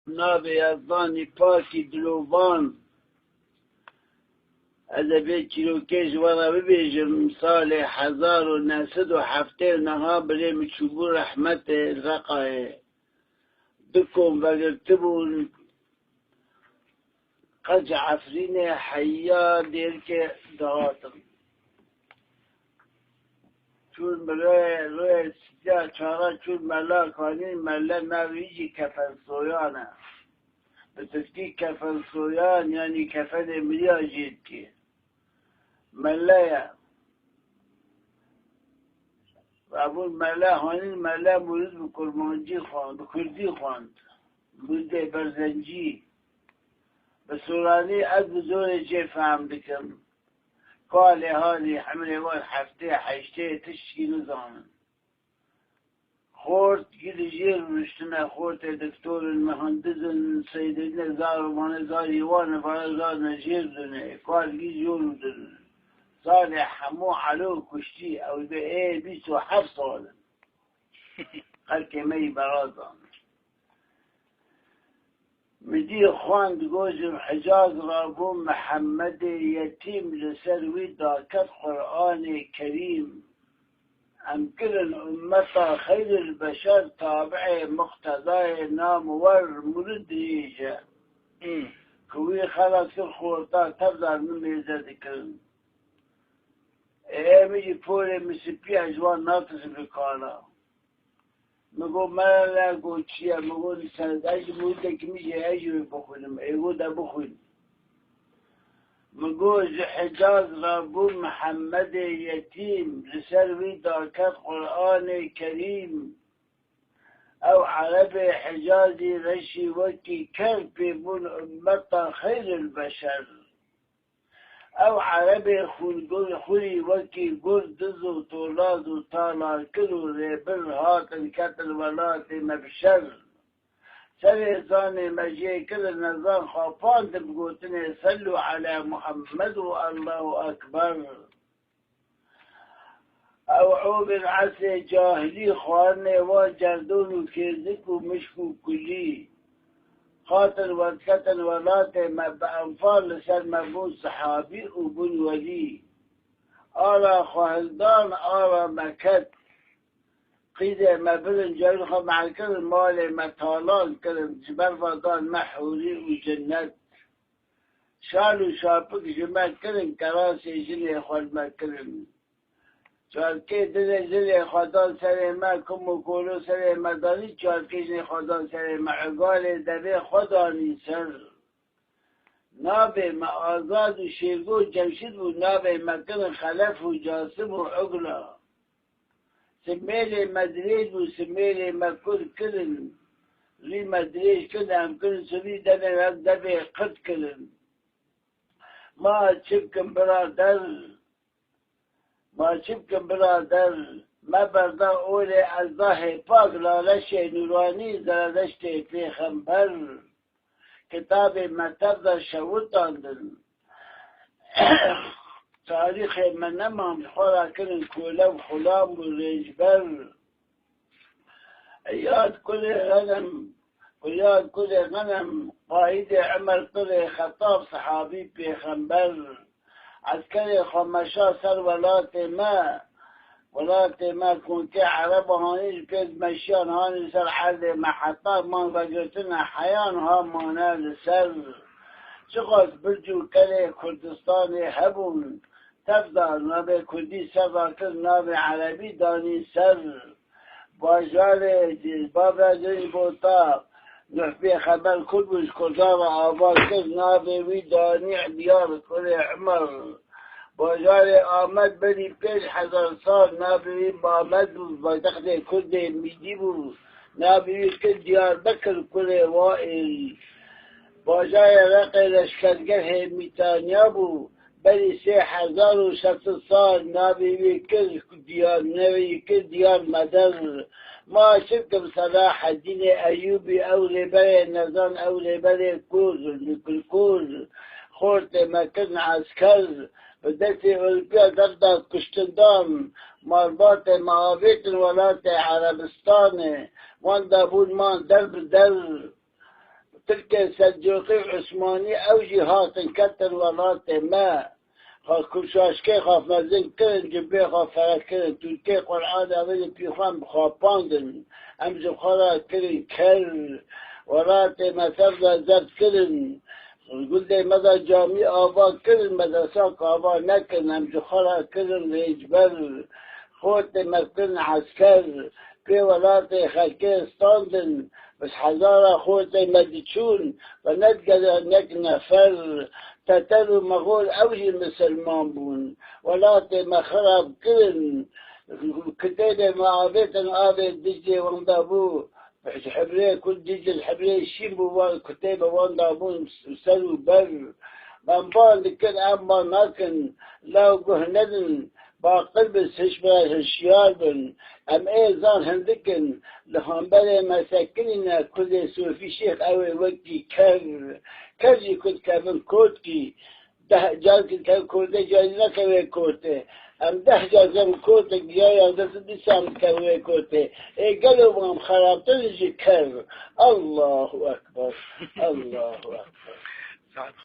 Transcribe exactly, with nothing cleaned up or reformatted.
Navê Yazdanî pakî dilovan. Ez ê vê çîrokê ji we re bibêjim, salê hezar û neh sed û heftê û neh birê min çûbû rehmetê li Reqayê. Du kom vegirtibûn, qeç Efrînê heya Dêrikê dihatin. Çûn bi rê, rê siya çara çûn mela kanîn, mele navê wî jî Kefensoyan e. Bi tirkî Kefensoyan, yanî kefenê miriya jê dikê. Mele ye. Rabûn mele, hanîn mele Mûrid bi kurmancî xwend, bi kurdî xwend. Mûridê Berzencî. Bi soranî ez bi zorê jê fehm dikim. Kalê halî, emrê wan heftê, heştê, tiştkî nizanin. Xort, gî li jêr rûniştine, xortê doktor in, mihandiz in, seydedine zar û mane zarî wan e, vana zarine jêr dune, kal gî jor û din. Salê hemû elo kuştî, ew be ê bîst û heft sal in. Xelkê me yî berazan. Min dî xwend, got, ji Hicaz rabû Mihemedê Yetîm, li ser wî daket Quranê Kerîm. Em kirin ummeta xeyril beşer, tabiê muqtedayê namwer Mûrid dirêj e. Hmm. Ku wî xelas kir xorta tevdar min mêze dikirin. Ê min jî porê min spî ye, ji wan natirsim li kala. Min got, "Mele, got, çi ye?" Min got, "Li ser ez ji mûridekî min jî ez jî wê bixwînim." Ê got, "De bixwîn." Min got, "Ji Hicaz rabû Mihemedê Yetîm, li ser wî daket Quranê Kerîm. Ew Erebê Hicazî reşî wekî ker pê bûn ummeta xeyril beşer." Ew Erebê xûngur xurî wekî gur diz û tolaz û talakir û rêbir hatin ketin welatê me bi şer. Serê zanê me jê kirin nezan xapandin bi gotinê Sellu ala Muhammed û Allahu Ekber. Ew obên esrê cahilî xwarinê wan cerdon û kêzik û mişk û kulî. Hatin werketin welatê me bi enfal li ser me bûn sihabî û bûn welî. Ala xwe hildan, ala me ket. Qîzê me birin, cewrê xwe mehl kirin, malê me talan kirin, ji ber ve dan me hûrî û cinnet. Şal û şapik ji me kirin, kerasê jinê xwe li me kirin. Çarkê dilê zilê xwe dan serê me, kum û kolo serê me danî, çarkê jinê xwe dan serê me, egalê devê xwe danî ser. Navê me Azad û Şêrgo Cemşîd bû, navê me kirin Xelef û Casim û Ugla. Simêlê me dirêj bû, simêlê me kur kirin. Rî me dirêj kirin, em kirin sivî devê me, devê qird kirin. Ma çi bikim birader? Ma çi bikim birader? Me berda olê ez da hêpak, laleşê nûranî, zeredeştê pêxember. Kitabê me tev de şewitandin. Tarîxê me nemand, xwe ra kirin kole û xulam û rêncber. Îyad kurê Xenem, Îyad kurê Xenem, Qaîdê Emer kurê Xetab, sihabî pêxember. Eskerê xwe meşa ser welatê me. Welatê me konkê Ereba hanî ji pêz meşiyan hanî ser erdê me heta man vegirtine heyan ha mane li ser. Çiqas birc û kerê Kurdistanê hebûn, tev da navê Kurdî ser rakir, navê Erebî danî ser. Bajarê Cizbabê Cizbota, Nuh pêxember Kurd bû, ji Kurdan re ava kir, navê wî danî Diyar kurê Emer. Bajarê Amed berî pênc hezar sal navê wî Mamed bû, paytextê Kurdê Mîdî bû, navê wî kir Diyarbekir kurê Waîl. Bajarê Reqê leşkergehê Mîtaniya bû, berî sê hezar û şeş sed sal navê wî kir Diyar, navê wî kir Diyar Meder. Ma şirkim Selahedînê Eyûbî, ew rêberê nezan, ew rêberê kûr, li kul kûr, xortê me kirin esker, bi destê Ewropiya dev da kuştin dan, malbatê me avêtin welatê Erebistanê, wan da bûn man der bi der. Selcûqî û Usmanî ew jî hatin ketin welatê me. Xwe ku şaşkê xwe mezin kirin, cibê xwe ferek kirin. Tûrkê Qur'an evê li pîxan bi xwe pandin. Em ji xwe re kirin ker. Welatê me tev de zeft kirin. Gundê me de camî ava kirin, medresa ku ava nekin, em ji xwe re kirin rêcber. Xortê me kirin esker. Pê welatê xelkê standin, bi hezara xortê me diçûn, ve nedigere nek nefer. Teter û Mexol ew jî misilman bûn. Welatê me xirab kirin. Kitêbê me avêtin, avê Diclê wenda bû. Ji hebrê ku Dicl hebrê şîn bû, wan kitêbe wan dabûn ser û ber. Em ban dikin, em ban nakin, law guh nedin, baqil bin, hişbera hişyar bin. Em ê zan hindik in, li hemberê me sekinîne, kulê Sofî Şêx ew ê wekî ker. Ker jî ku dikevin kotkî, deh car dikevin kotê, carî nekevê kotê. Em deh car dikevin kotê, giya yazdeh dîsan dikevin wê kotê. Ê gelo van xerabtir jî ker. Allahu Ekber. Allahu Ekber.